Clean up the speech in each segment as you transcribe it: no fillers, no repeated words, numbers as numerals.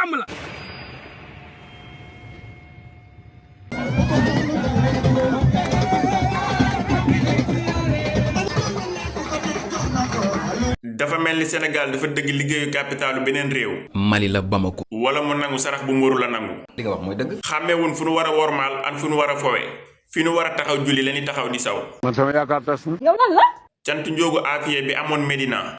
jàmm la. dafa mel ni Sénégal dafa dëgg liggéeyu capitalu beneen réew. Mali la Bamako. wala mu nangu sarax bu mburu la nangu. li nga wax mooy dëgg. xàmmeewun fu nu war a wormaal ak fu nu war a fowe fi nu war a taxaw julli la ni taxaw di saw. man sama yaakaar tas na. yow lan la. cant ndiogou afia bi amoon Medina.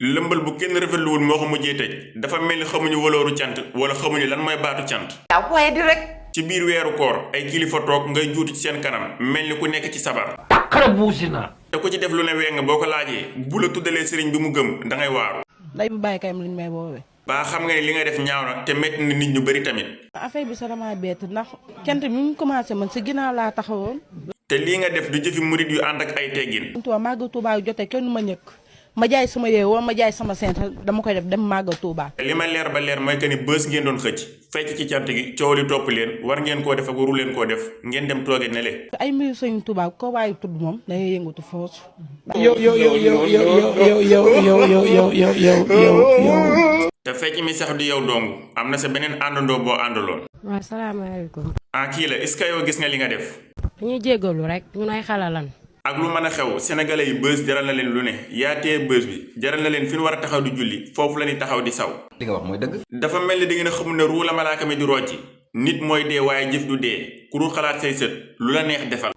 lëmbal bu kenn rafetluwul moo ko mujjee tëj dafa mel ni xamuñu walooru cant wala xamuñu lan mooy baatu cant. yaa waaye di rek. ci biir weeru koor ay kilifa toog ngay juuti ci seen kanam mel ni ku nekk ci sabar. xale buusi naa. te ku ci def lu ne weng boo ko laajee bu la tuddalee sëriñ bi mu gëm dangay waaru. nday bu bàyyi kayam liñ may woowee. baa xam nga ne li nga def ñaaw na te metti na nit ñu bari tamit. affaire bi sa dama bett ndax cant mi mu commencé man si ginnaaw laa taxawoon. te lii nga def du jëfi murit yu ànd ak ay teggin. Tuuba màggal Tuuba yu jotee kenn ma ñëkk ma jaay sama yee wala ma jaay sama sent dama koy def dem màggal Tuuba. li ma leer ba leer mooy que ni bës ngeen doon xëcc fecc ci cant gi coow li topp leen war ngeen koo def ak waru leen koo def ngeen dem tooge ne le. ay mbir sëñ Tuuba ko waayu tudd moom dangay yëngatu foofu. te fecc mi sax du yow dong am na sa beneen àndandoo boo àndaloon. waaw salaamaaleykum. kii la est-ce que yow gis nga li nga def. dañuy jéggalu rek ñun ay xalalan. ak lu mën a xew sénégalais yi bës jaral na leen lu ne yaa tee bës bi jaral na leen fi nu war a taxaw di julli foofu la ñuy taxaw di saw. li nga wax mooy dëgg. dafa mel ni da ngeen a xamul ne ruu la malaaka mi di rocci nit mooy dee waaye jëf du dee ku dul xalaat say sët lu la neex defal.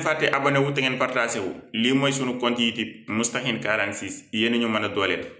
fàtte abonné wu te ngeen partagé wu lii mooy sunu compte YouTube Moustahine 46 yéen ñu mën a dooleel.